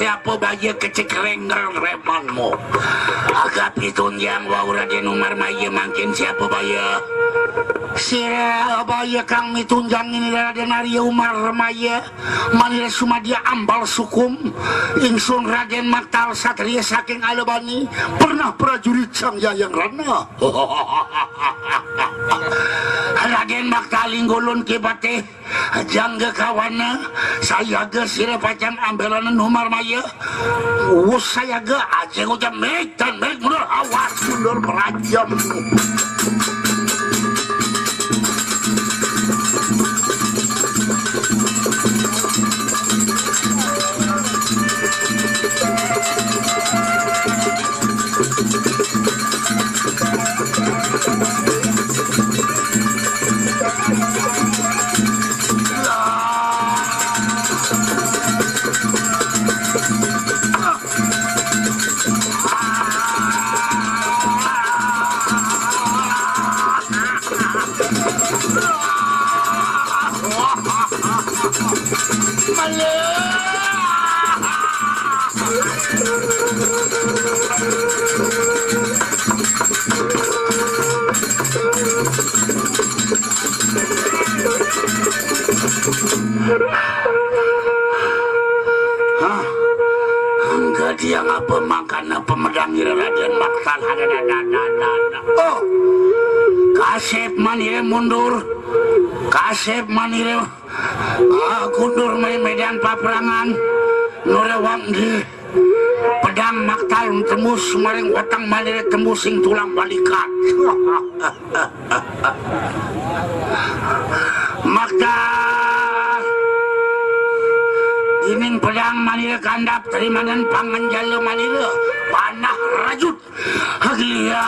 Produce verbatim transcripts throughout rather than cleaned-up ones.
Siapa baya kecekrenggel remanmu? Aga pitunjang wau Raden Umar Maya mangkin siapa baya? Sira baya kang mitunjang ini Raden Arya Umar Maya, manira sumadia ambal sukum, ingsun Raden Maktal satria saking Alabani, pernah prajurit Sang Yayang Rana. Raden Maktal inggulun kipatih, jangga kawana, sayaga sira pacang ambelanan Umar Maya. Wus sayaga aja ngucap mik dan mik mundur, awas mundur merajam. Hah? Angga dia ngapa mangkana pemedang ira Raden Maktal? Oh, kasep manire mundur, kasep manire, ah, kundur mai medan paprangan, nurewang di pedang Maktal tembus maring weteng manire tembus sing tulang balikat. Makta ining pedang manira kandap terimanan panganjala manira panah rajut. Hagia.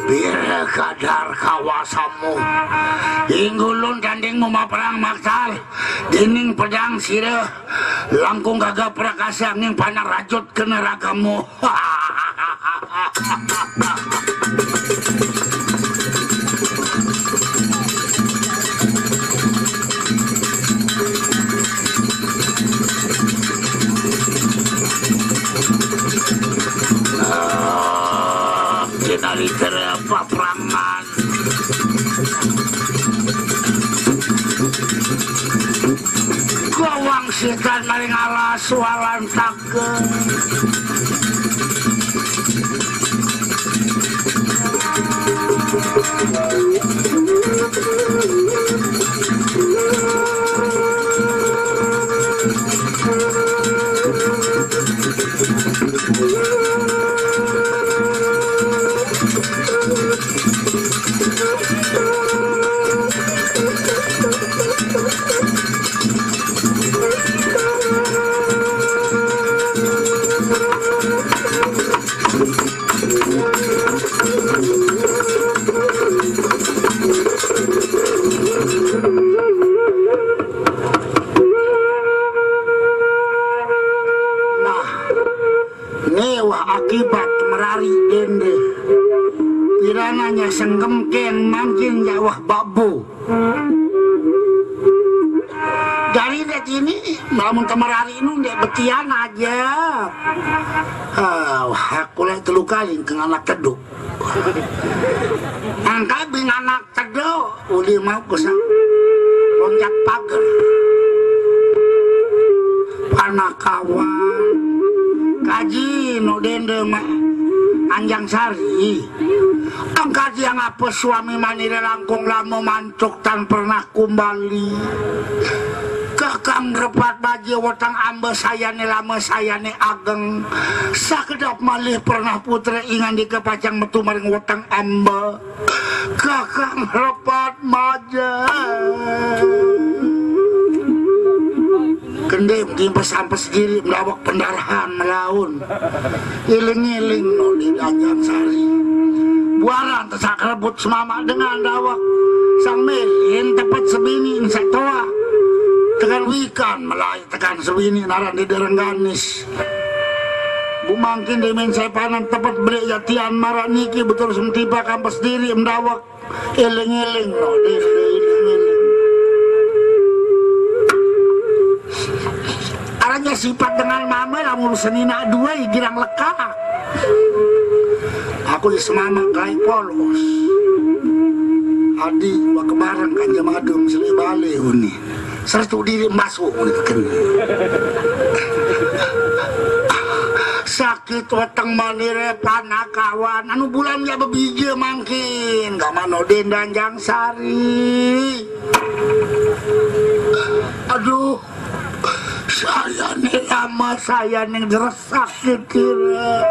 Pira kadar kawasamu? Inggulun tanding mumaperang Maktal, dening pedang sira langkung gagah prakasa anging panah rajut kena ragamu. Ah, kinali kerep paprangan. Gawang setan maring alas walan tak Nah, ne wah akibat merari dende. Pirananya senggem ken mangkin jawah babu. Dari dek ini, lamun temerari nu dek betian aja. Ah, wah, aku lek telu kali ke anak teduk. Angkat bing anak teduk, uli mau ke sana. Loncat pagar. Panakawan. Kaji no dende ma Anjang Sari. Angkat yang apa suami manira langkung lama mantuk tan pernah kumbali. Kakang repat baja weteng amba sayane lama sayane ageng. Sakedap malih pernah putra ingandika pacang metu maring weteng amba. Kakang repat maja. Kendem timpes-ampes diri mendawek pendarahan melaun. Iling-iling no di Danjang Sari. Buaran tesak rebut semama dengan dawek. Sang melin tepet sebini satoa. Tekan wikan melai tekan sebini naran di Derengganis. Bu mangkin demen sepanan tepet beli jatian marak niki betul semtipa kampes diri mendawek. Eling-eling no, deh, eling-eling. Aranya sifat dengan mama lamun senina dua girang leka. Aku ya semama kai polos. Adi wa kebarang kan jam adem sele bale uni. Sertu diri masuk uni kekena. Sakit weteng manire panakawan anu bulan ya bebije mangkin. Gak mano dendan jang sari. Aduh, saya nih lama saya nih geresak kira.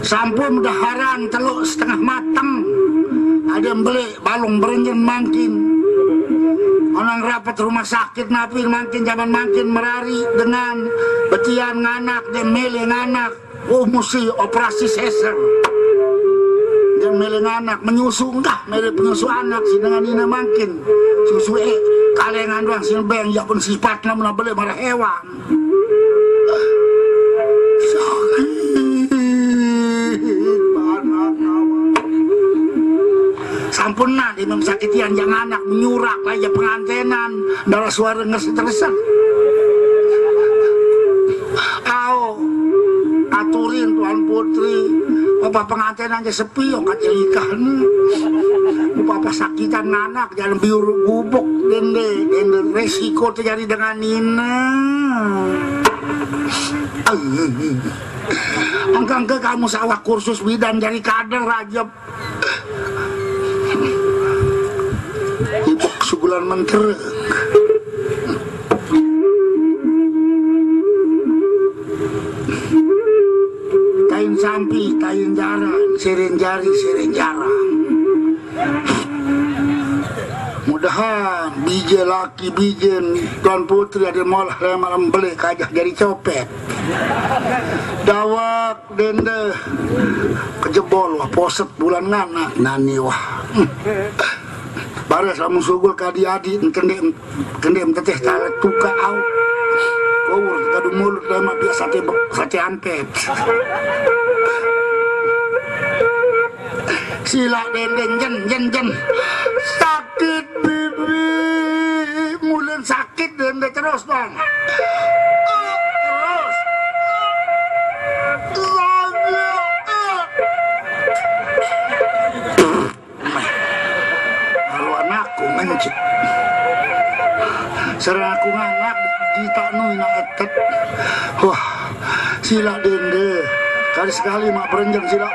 Sampun daharan teluk setengah mateng. Ada yang beli balung berenjen mangkin. Onang rapat rumah sakit napi mangkin zaman mangkin merari dengan betian nganak dan mele nganak. Oh, mesti operasi sesar. Dan mele nganak menyusu enggak, mele penyusu anak si dengan ini mangkin. Susu eh kalengan doang si beng ya pun sifat namun beli marah hewan. Sakit banget, kawan. Sampun nah, dia sakit yang anak menyurak aja pengantenan, darah suara ngerti teresak. Ao, aturin Tuan Putri, apa pengantenan aja sepi, oh kacilikan. Apa sakitan anak, jangan biur gubuk, dende, dende resiko terjadi dengan ini. Angkang ke kamu sawah kursus bidan jadi kader aja. Ibuk sugulan menterek. Tain sampi, tain jaran, seren jari, seren jaran. Mudahan bije laki bijen Tuan Putri ada molah lema lembele kajah jadi copet. Dawak dende kejebol wah poset bulan nganak nani wah. Hmm. Bares lamun sugul kadi adi kende kende teteh tale tuka au. Kowur kadu mulut lema biasa sate be- sate ampet. Sila dendeng jen jen jen. Sakit bibi. Mulai sakit dendeng terus dong. Terus. Sakit. Meh. Kalau anakku mencit. Serang aku nganak di tak nui nak etet. Wah, sila dende. Kali sekali mak berenjang sila.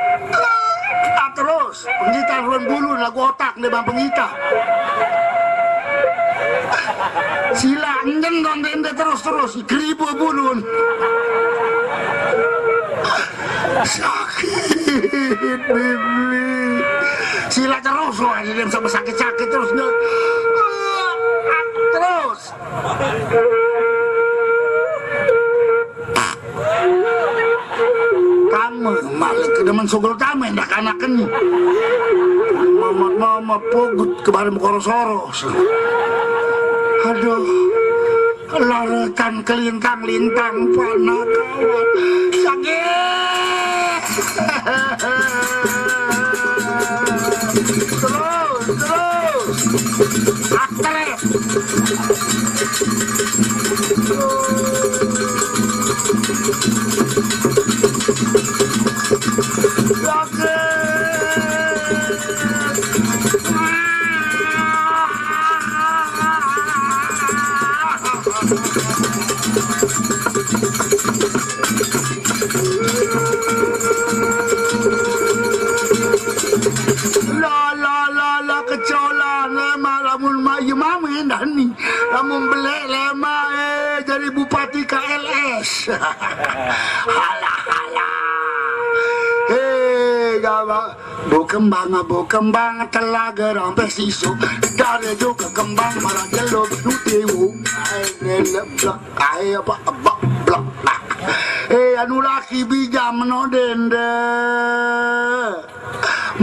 Ah, terus. Penggitah ruan bulu lagu otak deh bang penggitah. Sila enden don dende terus terus keribu bulun. Sakit bibi. Sila terus wah dia sama sakit-sakit terus dia. Terus. Kamu malik demen sugul kamu endak anaken. Mama mama pugut kemarin koros-oros. Aduh, laretan kelintang-lintang panakawan. Sakit. Terus, terus. Atrep. La la la la kecolan lema lamun mayu mami endah ni. Lamun belek lema eh jadi bupati K L S. Halah halah. Eh, Jawa, bu kembang, bu kembang, telaga rampes isu. Dari juga kembang, marah jelo, nu dewu. Ae, lelep, blek, ae, apa, apa, blek, blek. Eh, anu laki bijak meno dende.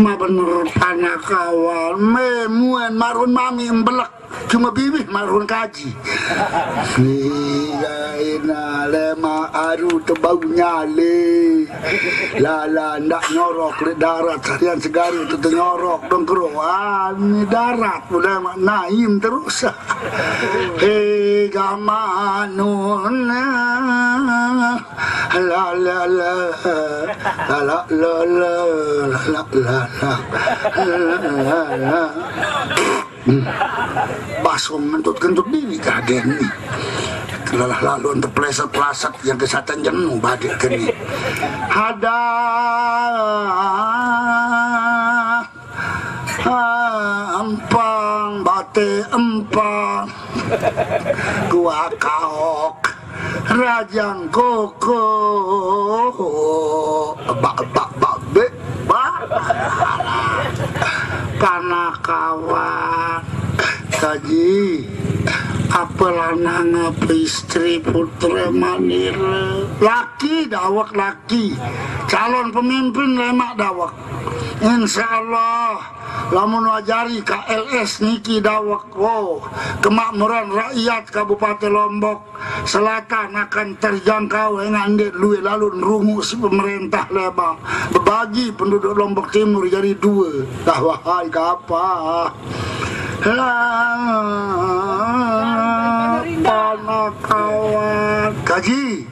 Ma bener panakawan, me muen marun mami embelek. Cuma bibih marun kaji. Iya, ina, lema aru tebau nyale. Lala ndak nyorok lek darat, harian segari tu tenyorok dong keroan ni darat, udah mak naim terus. Hei, gamanun. La, la, la. La, la, la, la. La, la, la, la. La, la, la. Hmm. Basong ngentut-ngentut diri kaden ni. Lelah lalu untuk pleset-pleset yang kesatan jenuh badik keni. Ada empang, bate empang. Gua kaok. Rajang koko. Bak, bak, bak, bek, bak. Panakawan. Kaji. Apa lanang, apa istri, putra manira. Laki, dawek laki. Calon pemimpin lemak dawek. Insya Allah, lamun ajari K L S niki dawek. Oh, kemakmuran rakyat Kabupaten Lombok Selatan akan terjangkau, enggak ndeq lueq lalo nerunguq siq pemerintah lemaq bebagi penduduk Lombok Timur jari due. Dah wahai kapah. Lah, tanah kawan. Kaji.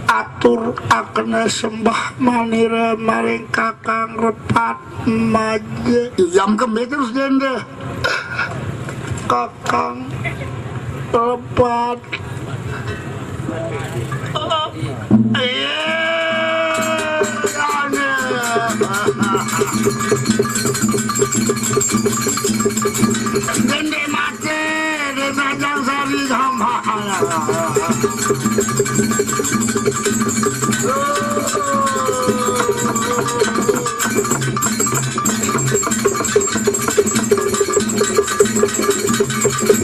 Atur akene sembah manire maring Kakang Repat Maje. Jam kembe terus dende. Kakang Repat. Iya, aneh. Dende mati. Dende Rajang Sari sama.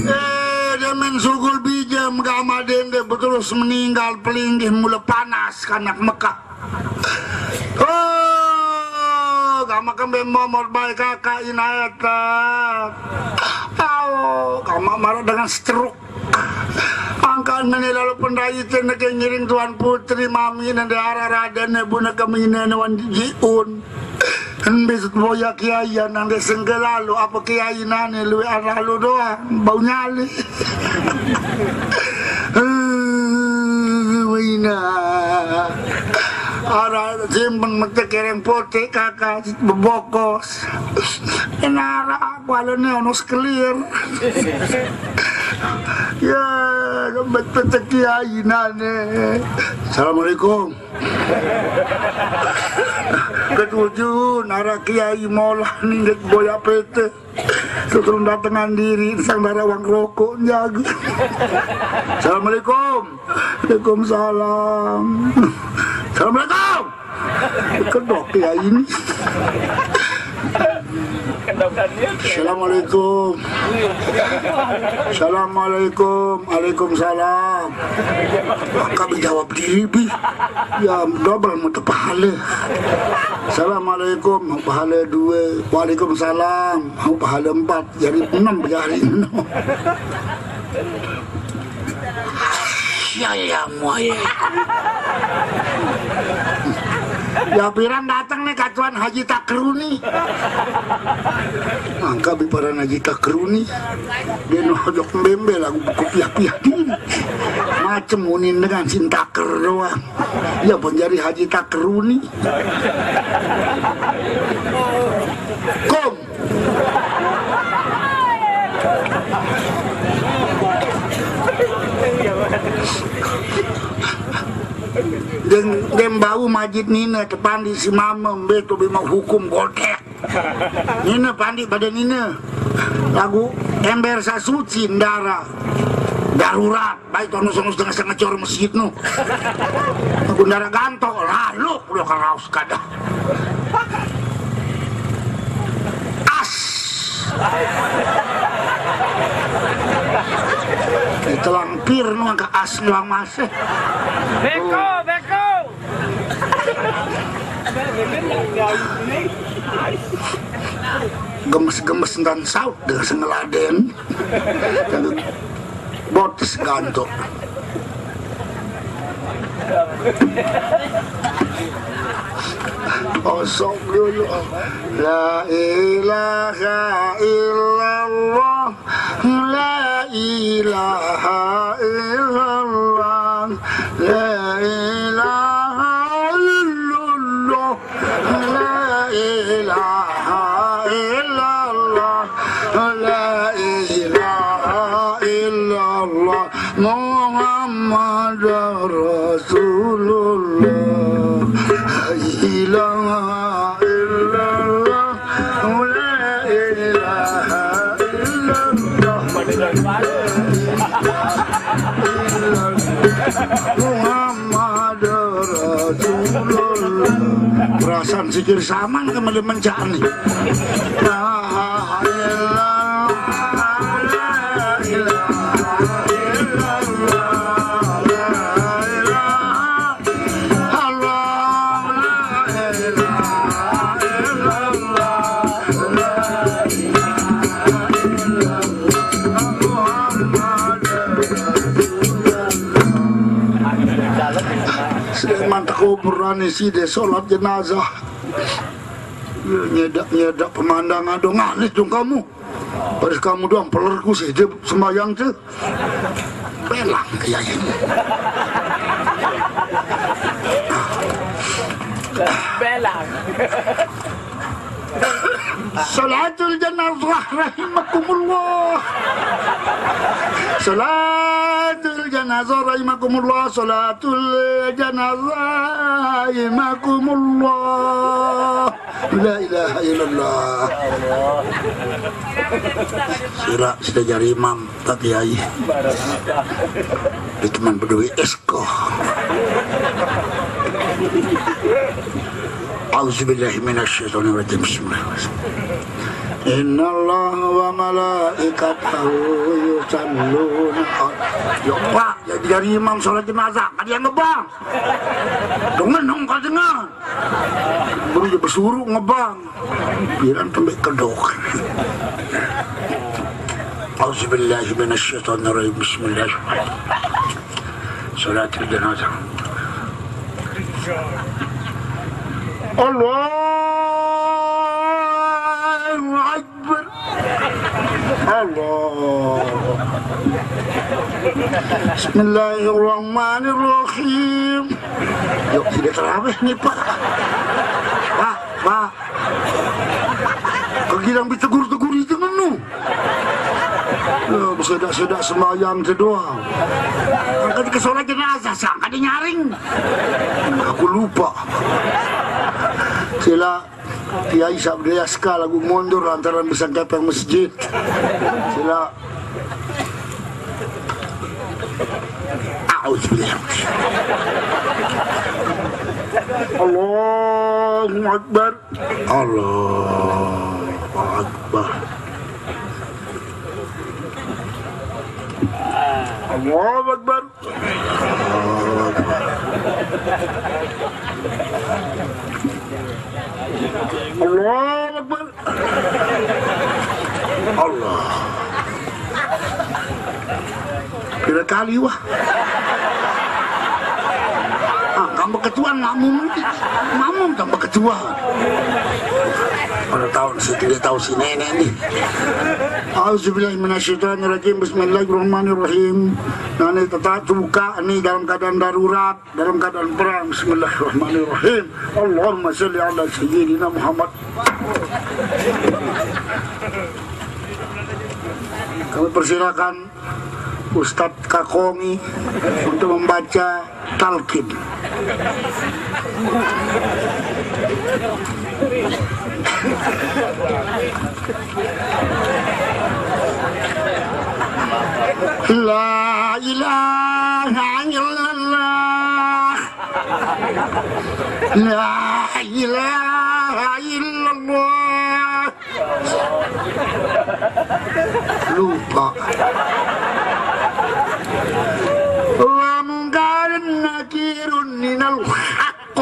Eh, demen sugul bije megama dende beterus meninggal pelinggih mula panas kanak Mekah. Oh, gamaq kembe momot bae Kakak Inayatan. Au, gamaq maraq dengan stroke. Angkaq nene lalo pendayite neke ngiring Tuan Putri mami nende araq radene bune kemine wan jiun. Embis boya kiai nande sengke lalo, apa kiai nane lueq araq lalo doang, bau nyale. Eh, wina. Araq simpen metek kereng potek, Kakak, bebokos. Enara kualene ono sekelir. Ya, bet-, betek kiai nane. Assalamualaikum. Ketujuh, nara kiai molah nindet boya pete. Seterus datengan diri, sang dara wang rokok, jaga. Assalamualaikum. Waalaikumsalam. Assalamualaikum. Kedok ya ini. Assalamualaikum. Assalamualaikum. Waalaikumsalam. Kami jawab diri, bi. Ya, double mutu pahala. Assalamualaikum, pahala dua. Waalaikumsalam, pahala empat. Jadi enam jari. Ya, ya, muai. Ya, pirang dateng nih katuan Haji Takruni. Angka biparan Haji Takruni. Dia nojok bembe lagu buku piah-piah dini. Macem unin dengan sin taker doang. Ya, pun jadi Haji Takruni. Kom. Deng, deng bau majit nine tepandi si mame mbe to bima hukum gotek. Nine pandi pada nine. Lagu ember sasuci ndara. Darurat. Baik, tono sono setengah-setengah cor masjid no. Bendahara Ganto, lalu udah keraos kada. As. Ditelang pir nu angka as nu masih. Beko, beko. Gemes-gemes dan saut dengan sengeladen. Botes Ganto. Osok dulu. La ilaha illallah. La ilaha illallah. La ilaha illallah. La ilaha illallah. La ilaha illallah. Muhammadur Rasulullah. La ilaha illallah. La ilaha illallah. Muhammadur Rasulullah. Perasaan sikir saman kembali mencani. La ilaha illallah. La ilaha illallah. La ilaha illallah. Semantak kuburan isi deh sholat jenazah. Ya, nyedak-nyedak pemandangan dong, aneh dong kamu. Baris kamu doang pelerku sih, dia sembahyang tuh. Belang kayak ini. Belang. Salatul janazah rahimakumullah. Salatul janazah rahimakumullah. Salatul janazah rahimakumullah. La ilaha illallah. Sira sudah jadi imam, Pak Kiai. Itu man peduli esko. Auzubillahi minasyaitonirrajim. Bismillahirrahmanirrahim. Innallaha wa malaikatahu yusalluna. Yo, Pak, jadi, jadi imam sholat jenazah, kada yang ngebang. Dengan nong kadengar. Baru dia bersuruh ngebang. Piran tembe kedok. Auzubillahi minasyaitonirrajim. Bismillahirrahmanirrahim. Salatul janazah. Allahu Akbar. Allah. Bismillahirrahmanirrahim. Yuk, tidak terawih nih, Pak. Pak, Pak. Kegilang ditegur-tegur itu menu. Ya, sedak-sedak sembahyang itu doang. Angkat ke sholat jenazah, sangka dia nyaring. Aku lupa. Sila Kiai Sabda Yaska lagu mundur lantaran bisa kepeng masjid. Sila. Auzubillah. Allahu Akbar. Allahu Akbar. Allahu Akbar. Allahu Akbar. Allah. Pira kali wah. Ah, kamu ketuaan makmum. Makmum tambah ketuaan. Pada tahun sih tidak tahu si nenek nih. Auzubillahi minasyaitonirrajim. Bismillahirrahmanirrahim. Nah, ini tetap buka nih dalam keadaan darurat. Dalam keadaan perang. Bismillahirrahmanirrahim. Allahumma sholli ala sayyidina Muhammad. Kami persilakan Ustadz Kakongi untuk membaca talqin. La ilaha illallah. La ilaha illallah. Lupa. Wa munkarun nakirun minal haqq.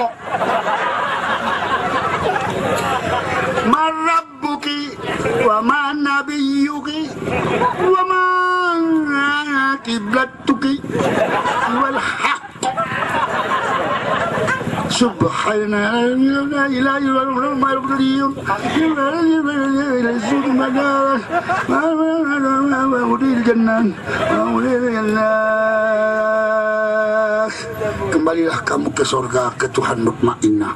Man rabbuki wa ma nabiyyuki wa ma kiblatuki wal haq. Subhana la ilaha illa huwa al-hayyul qayyum. Kembalilah kamu ke surga, ke Tuhan mutmainnah.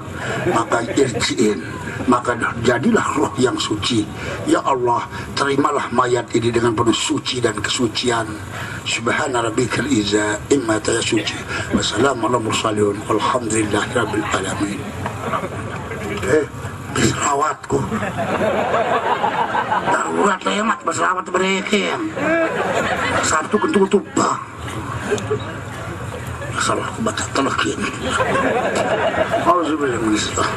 Maka irji'in, maka jadilah roh yang suci. Ya Allah, terimalah mayat ini dengan penuh suci dan kesucian. Subhana rabbikal izza imma yasifun. Wassalamu ala mursalin. Walhamdulillahi rabbil alamin. Eh, pesawatku. Darurat lemat pesawat mereka yang satu kentu tupa. Salah aku baca telek ini. Auzubillah min syaitan.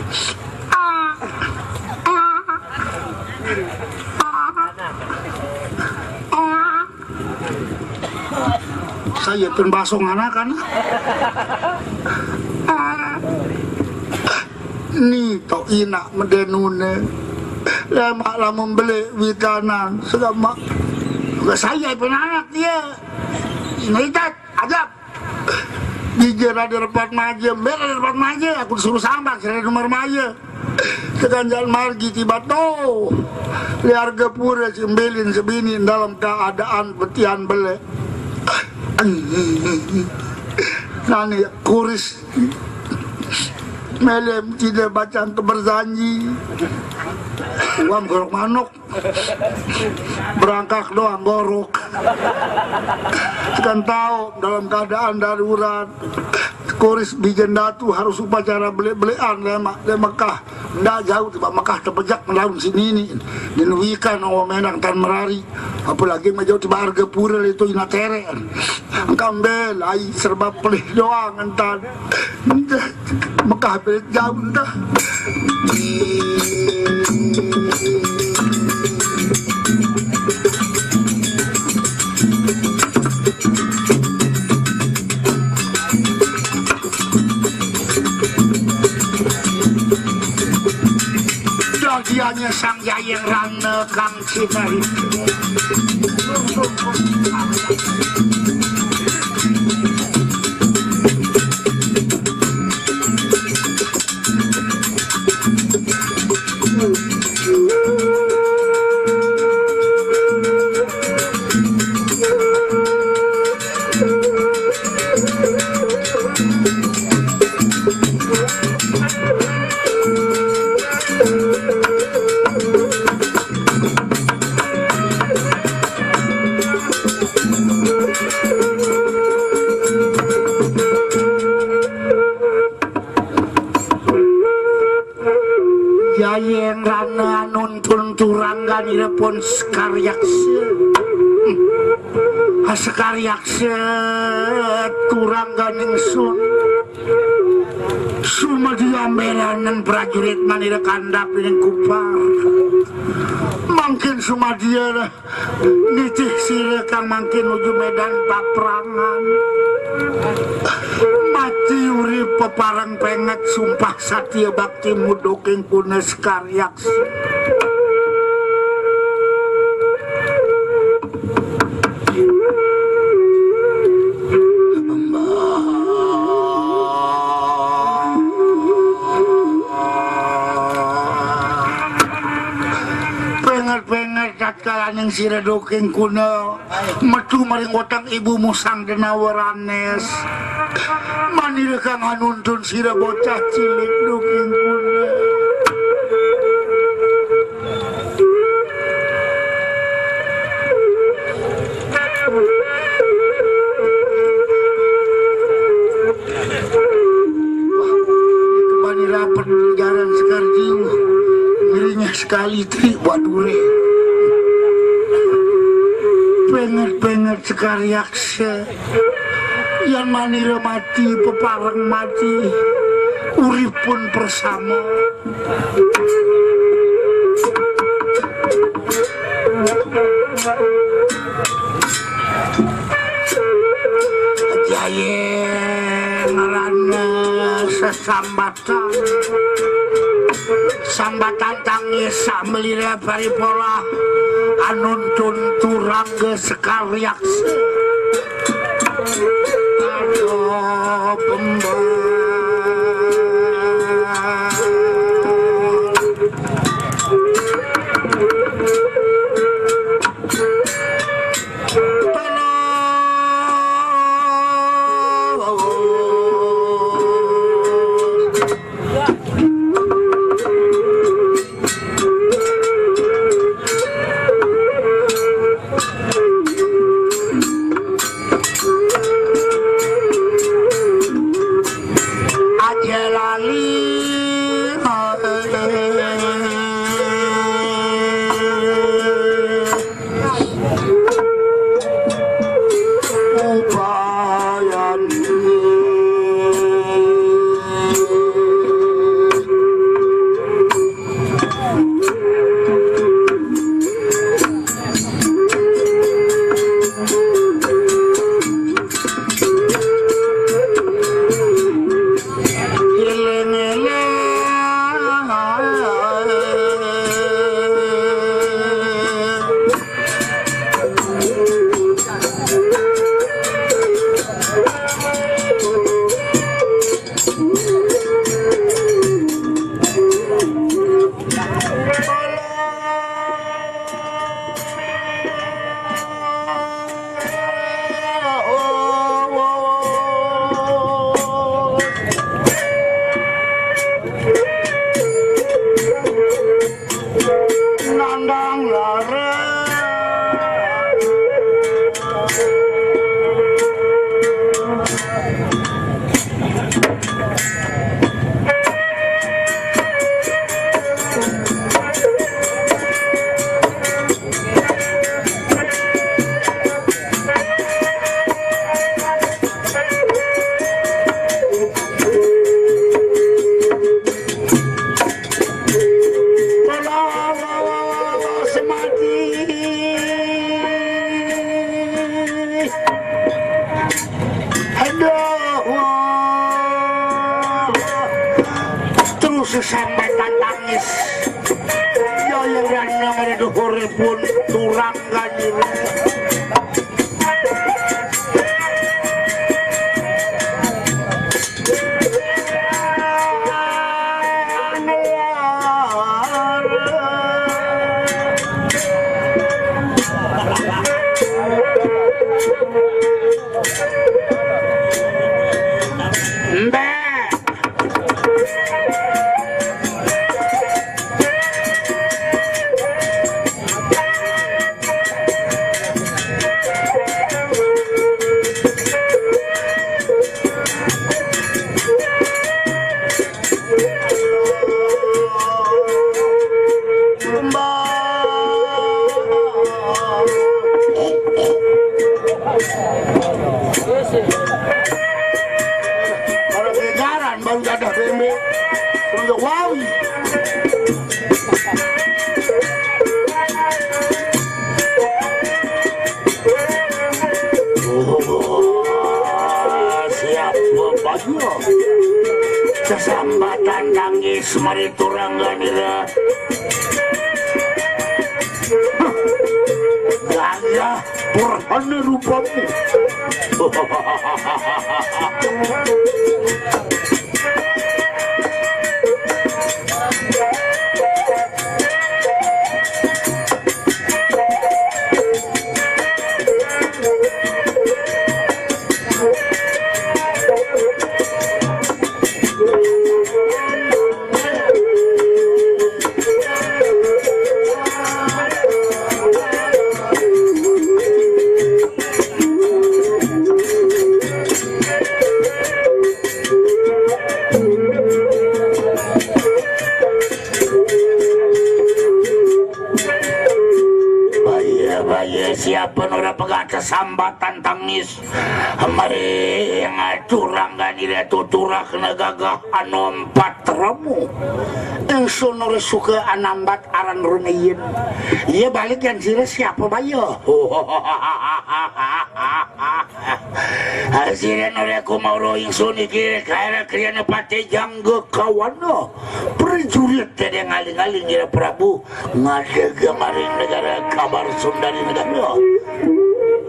Saya pun basong anak kan. Ni tok inak medenune. Lemak lamun beli witanan segama. Saya pun anak dia. Ini itat, ajab. Bije rada repat maje, mbek rada repat maje, aku disuruh sambang, kira nomor maje. Tekan jalan margi tiba tuh. Liarga pura si Mbilin sebini dalam keadaan petian bele. Nani kuris melem tidak bacang ke berjanji. Uang gorok manuk. Berangkak doang gorok. Kan tahu dalam keadaan darurat. Kuris bijen datu harus upacara bele-belean lemak le Mekah. Ndak jauh tiba Mekah tepejak melaun sini ini. Dinuikan orang menang tan merari. Apalagi majau tiba harga pura itu ina tere. Engkau mbelai serba pelih doang entan. Mekah belit jauh dah. Dagiannya sang Jayeng Rana kang Sinari. Jayeng Rana nuntun turangganira pun Sekaryaksa. Sekaryaksa turangganing sun. Sumadiya mbelanan prajurit manira kandhap ning kupar. Mangkin sumadiya nitih sira kang mangkin nuju medan paprangan. Mati urip pepareng penget sumpah satya bakti muduking punes karyak. Penget-penget tatkalaning sira duking kuna metu maring weteng ibumu Sang Denawaranes. Manira kang anuntun sira bocah cilik duking kuna. Kembali rapet jaran Sekar Jiwa. Dirinya sekali tri buat dure. Penget-penget Sekar Yaksa. Yang manira mati, pepareng mati. Uripun persama. Jaye ngarana sesambatan. Sambatan tangis samelira paripolah anuntun turangga sekar yaksa. Aduh, pembal. Aja lali. Upayan. Nandang lara. Semadi. Aduh, wah. Terus sesambatan tangis. Yo, yang rana ada duhuripun turang kan ini. Mbak. Kalau kejaran baru jadah bembe. Udah wawi. Oh, siap, Bapak. Sesambatan tangis mari turangganira. Gagah purhana rupamu. Siapa nu ora pegat sambatan tangis? Mari ngaturangkan ira tuturak negagah anu empat remu. Ingsun ora suka anambat aran rumiyin. Iya balik yang sira siapa bayo? Sira nu ora kumauro ingsun iki kaira kriyana pate jangga kawana. Prajurit tedeng aling-aling ira Prabu. Ngadeg maring negara kabar Sundari negara.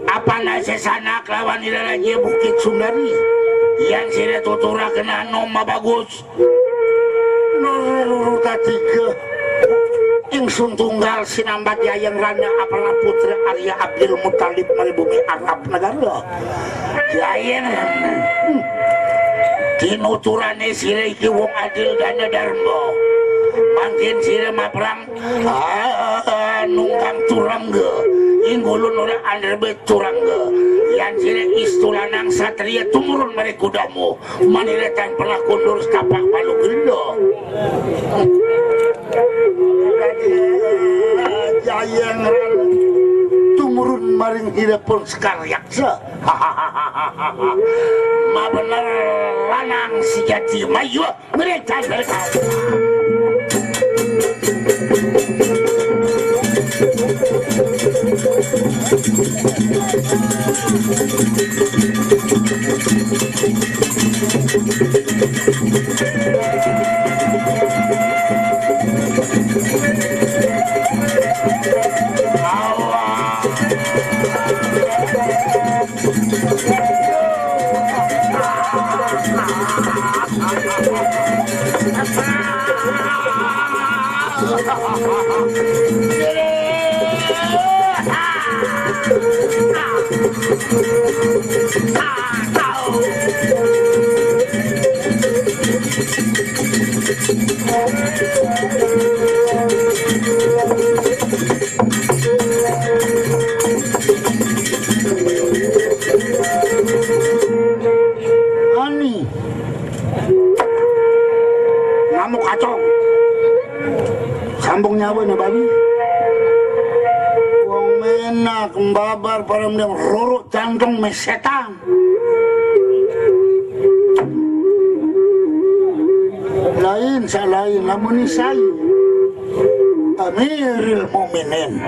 Apana sesana kelawan ira raja Bukit Sundari. Yang sira tuturaken anu mabagus. Nur tiga. Ingsun tunggal sinambat Yayang Rana apana putra Arya Abdul Muthalib mari bumi Arab negara. Yayang Rana. Tinuturane sira iki wong adil dana darma. Mangkin sira maprang Ah, nungkang turangga, inggulun ora andrebet turangga. Yan sira istu lanang satria tumurun mari kudamu, maniretan pernah kundur setapak palu gendo. Jayeng tumurun maring ira pun sekar yaksa. Ma bener lanang sejati mayuh. Mereka berkata. Ani. Ngamuk kacong. Sambung nyawa na babi. Wong menak mbabar para mendem ruruk jantung mes setan. Lain salain lamun isai Amiril Mukminin,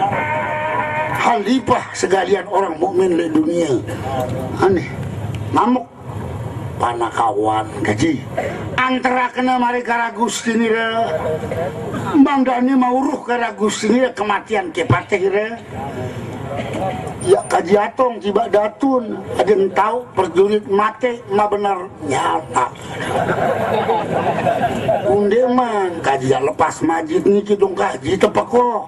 khalifah segalian orang mukmin di dunia. Aneh, ngamuk panakawan gaji antara kena mari kara Gusti nira, mangdani mauruh kara Gusti nira kematian ke patih ira. Ya kaji atong tiba datun, ada tau perjurit mate ma bener nyata. Unde man kaji ya lepas majid niki dong kaji tepeko.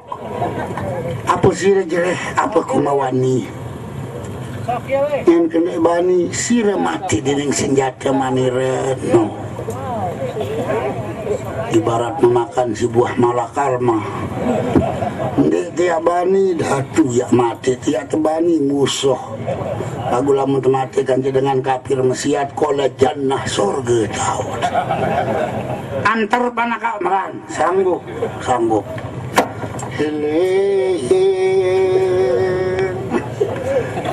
Apa sira jereh apa kumawani. Yang kena bani sira mati dening senjata manira no. Ibarat memakan sebuah malakama. Ndik tiak bani datu yak mati tiak tebani musuh. Lagu lamun temati kanca dengan kafir mesiat kola jannah sorga tau. Antar panaka meran sanggup sanggup. Hiling.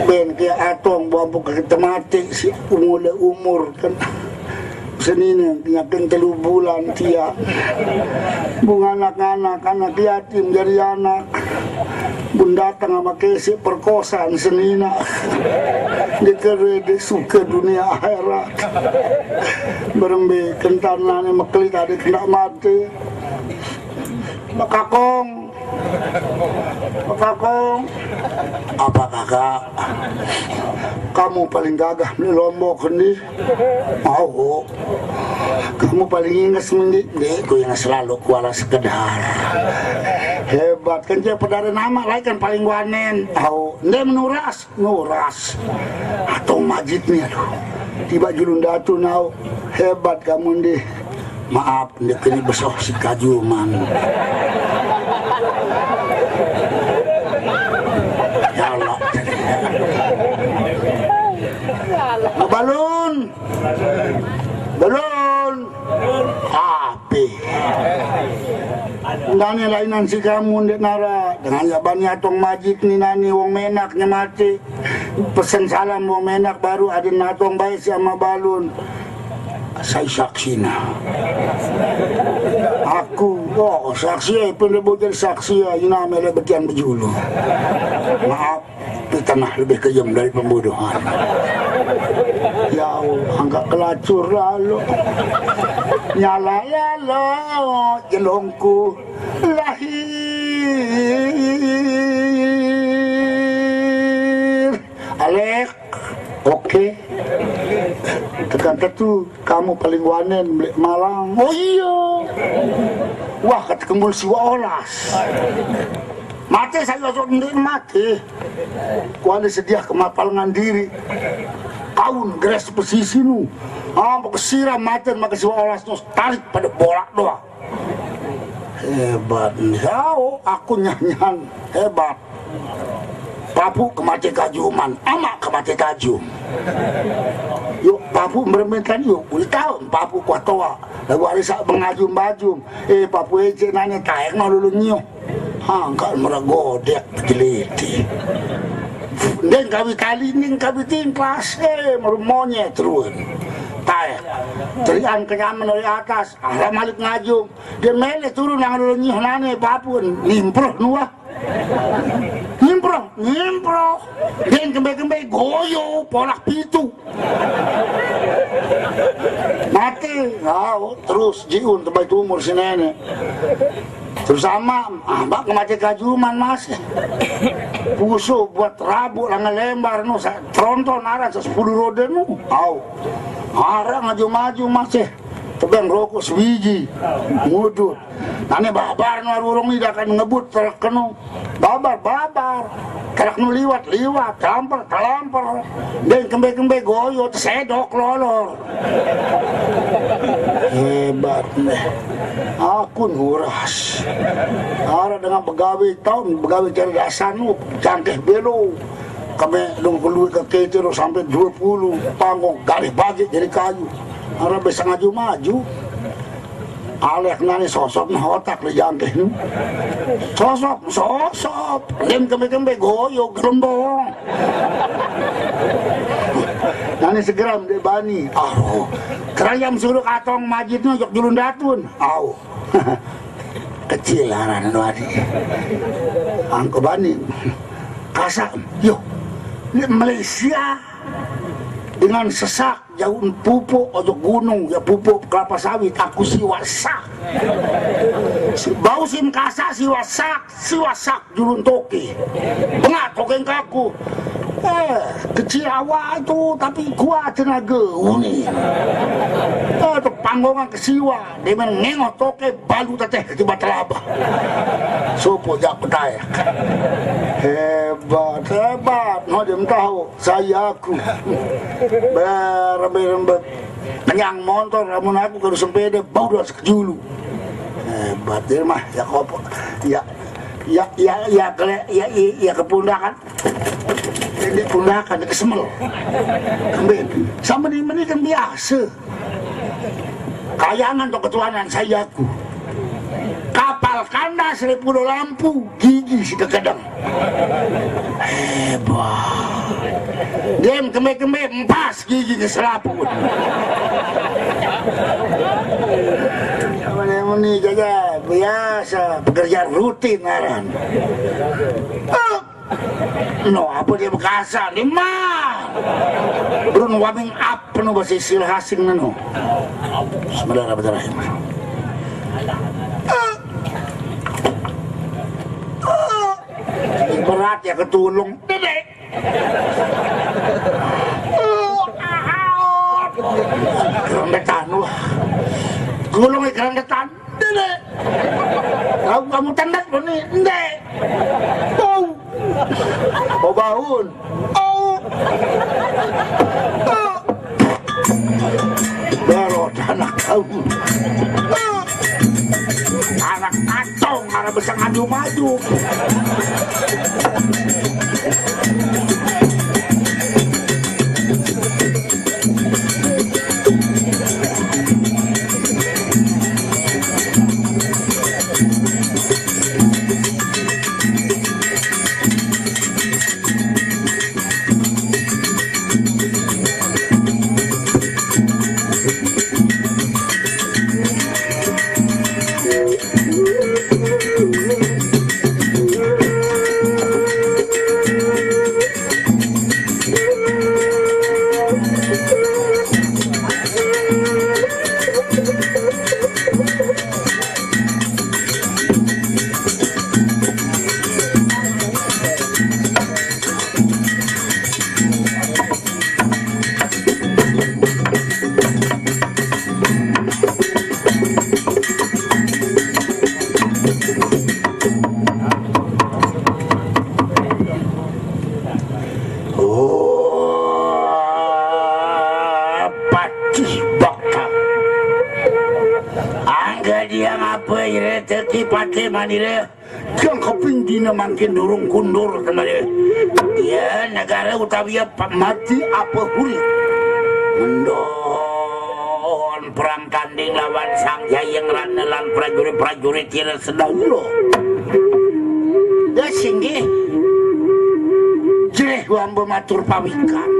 Ben ke atong buah buka temati si umur umur kan. Senine nyaken telu bulan tiang. Bung anak-anak, anak yatim jadi anak. Bun datang sama kesik perkosaan senina. Dikere di suka dunia akhirat. Berembe kentanane mekeli tadi kena mati. Makakong. Makakong. Apa kakak? Kamu paling gagah di Lombok ini. Mau. Kamu paling inges mending. Dek, ku inges selalu kuala sekedar. Hebat kan dia pedare nama lain kan paling wanen. Au, nde menuras, nuras. Atau majid nih aduh. Tiba julun datu nau. Hebat kamu ndih. Maaf, ndek ini besoh si kaju man. Ya Allah. Balun. Balun. Api. Nane lainan si kamu ndeq nara, dengan ya bani Atong Majid ni nani wong Menak nye mate. Pesen salam wong Menak baru aden Atong bae si ama balun. Sai saksina. Aku, oh, saksi, eh, pende bocah saksi, ya, ina mele betian bejulu. Maaf. Tapi tanah lebih kejem dari pembunuhan. Ya Allah, angkat kelacur lalu. Nyala lalu, jelongku lahir. Alek, oke. Tekan tetu, kamu paling wanen, Mlek Malang. Oh iya. Wah, kata kembul siwa olas. Mate saya ojo ndeq mate. Kuane sediah kemapalengan diri. Kaun geres pesisi nu. Ampe kesiram mate make siwa olas nus tarik pada bolak doang. Hebat. Jauh aku nyanyian. Hebat. Papu kemate kajuman, amak kemate kajum. Yuk, papu meremetan yuk. Udah tahu papu kuah toa. Lagu hari sak mengajum-bajum. Eh, papu ecek nanya taek no lulu nyiuh. Angkat merah godek jeliti. Ndeng kawi kali, ndeng kawi tingklas. Eh, meru monyet terus. Taek. Terian kenyaman dari atas. Arah malik ngajum. Dia mele turun nang lulu nyiuh nane papu. Nimproh nuah. Nimproh, nimproh. Ndeng kembe-kembe goyo, polak pitu. Mate, au, terus jiun tebai tumur si nenek. Terus ama, ah, mbak kemate kajuman, Mas. Puso buat rabuk langan lembar nu, sa-, tronton aran sa sepuluh rode nu. Au. Araq ngaju-maju, Mas, eh. Tebeng rokok sebiji. Ngudut. Nane babar nu arurung ni dakan ngebut truk kenu. Babar, babar. Truk nu liwat, liwat. Talamper, talamper. Ndeng kembe-kembe goyo, tesedok lolor. Hebat nih. Aku nuras. Araq dengan begawe taun, begawe cerdasan nu, jangkeh belo. Keme dong keluar ke kete lo sampai dua puluh panggung, galih bagi jadi kayu. Araq bisa ngaju-maju. Alek nani sosop nah otak le jangkeh nu. Sosop, sosop. Lem kembe-kembe goyo gerembong. Nani segeram de bani. Aduh. Kerayam suruh katong majitnya jok julun datun. Au. Kecil aran nu adi. Angko bani. Kasak. Yo. Ni Malaysia dengan sesak. Jauh pupuk ojok gunung, ya pupuk kelapa sawit, aku siwak sak. Si-, bau sim kasak, siwak sak, siwak sak, julun toke. Bengak toke kaku. Eh, kecil awak itu, tapi kuat tenaga. Uni. Eh, tu panggongan ke siwak. Dia main ngengoh toke, balu teteh ketiba telabah. Sopo jak petai. Hebat, hebat. No, dia tahu. Saya aku. Ber-, ber-, ber-, kenyang montor, lamun aku kalau sepeda, bau dah sekejulu. Hebat, dia mah, ya kopo. Ya, ya, ya, ya, kele-, ya, ya, ya kepundakan. Dia pundakan, dia kesemel. Kembali. Sama ni, meni kan biasa. Kayangan to ketuanan saya aku. Kapal kandas dari Pulau Lampu, gigi si kekedeng. Hebat. Dem kembe-kembe empas gigi ke selaput. Meni-meni jaja biasa pekerjaan rutin aran. Eh, No, apa dia bekasa? Ni mah. Brun warming up penuh bahasa istilah asing neno. Bismillahirrahmanirrahim. Berat ya ketulung. Dedek. Kerendetan wah. Tulung kerendetan. Dene. Kamu, kamu tendet beni? Ndeq. Bau. Bau baun. Au. Au. Darot anak kamu. Au. Anak atong, anak besar ngadu maju. Pate manira, jang kaping dina mangkin durung kundur kemari. Ya, negara utawi pa-, mati apa huri. Mendon perang tanding lawan Sang Jayeng Rana lan prajurit-prajurit ira sedaya. Ya, singgih. Jreh wamba matur pawikan.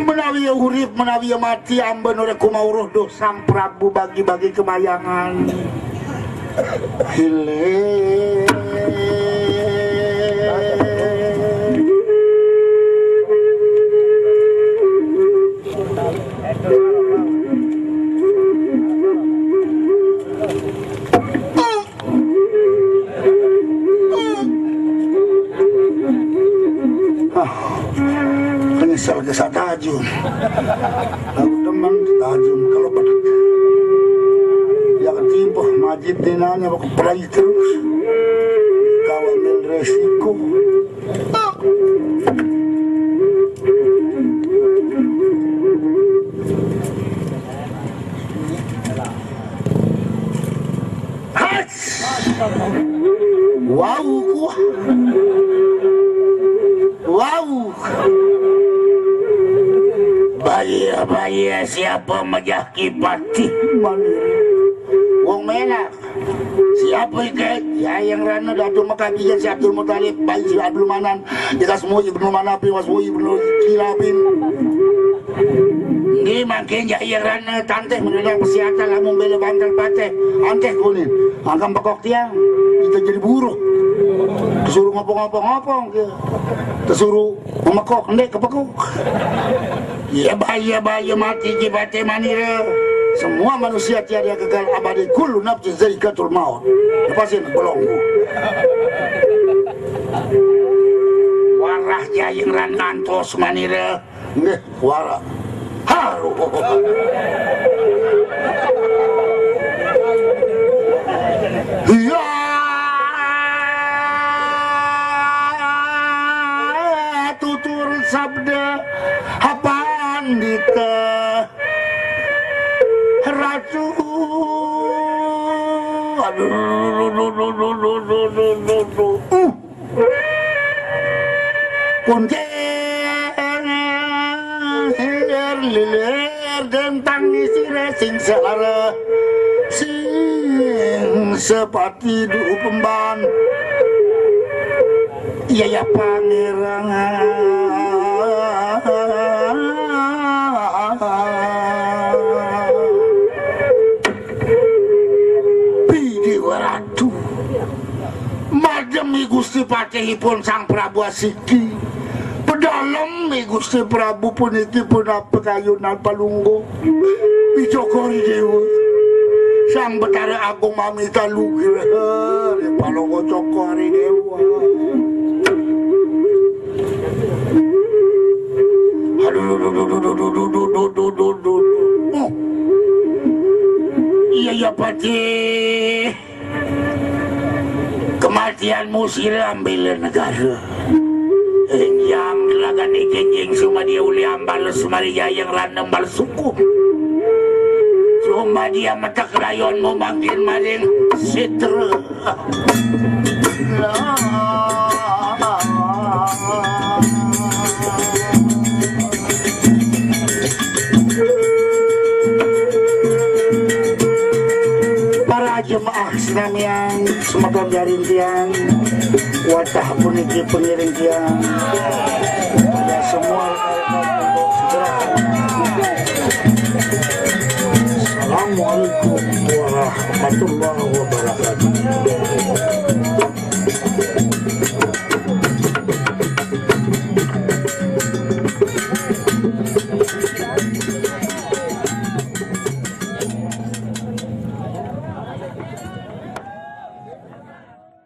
Menawi urip, menawi mati, amba nurek kumauruh duh Sang Prabu bagi-bagi kemayangan. Hilir. Ah, penyesalan ke satajun. Aku teman tajun kalau pedek. Ya ketimpuh majid dinanya aku pelai terus. Kau ambil resiko. Has! Wau, kuah. Wau. Bahaya, bahaya, siapa majah kipatih manira? Wong menak. Siapa ike? Jayeng Rana, Datu Mekah, Kijen si Abdul Muthalib, bayi si Abdul Manan, Ikas Mu Ibnu Manapin, Was Mu Ibnu Kilabin. Nggih, mangkin Jayeng Rana tantih mendadak pesiatan lamun bela bantal pateh. Antih kunin. Angkam pekok tiang. Kita jadi buruh. Disuruh ngopong-ngopong-ngopong dia. Disuruh memekok, ndek kepekuk. Iya, bahaya, bahaya, mati kipatih manira. Semua manusia tiada kekal abadi, kullu nafsin zaikatul maut. Lepasin belonggu. Warah Jayeng Rana ngantos manira. Nggih, warah. Haru. Iya. Tutur sabda pandita ratu. Aduh, aduh, aduh, aduh, aduh, aduh, aduh, aduh. Uh. Kuntir lilir dentang isire sing selara sing sepati duhu pemban. Iya, ya, Pangeran. Bidewa Ratu. Madem I Gusti Patihipun Sang Prabu asiki. Pedalem I Gusti Prabu puniki punapa kayunan palungguh. Icokori Dewa. Sang Betara Agung mamita lugra. Ri palungguh cokori Dewa. Aduh, duh, duh, duh. Oh. Iya, ya, Patih. Kematianmu sira ambila negara. Injang telagan ikinjing sumadia uli ambal sumari Jayeng Rana ambal suku. Sumadia metek rayonmu mangkin maring sitra. Para jemaah senamian, semeton jarintian, watah puniki pengiring tiang. Ya, semua rekan-rekan untuk segera. Assalamualaikum warahmatullahi wabarakatuh.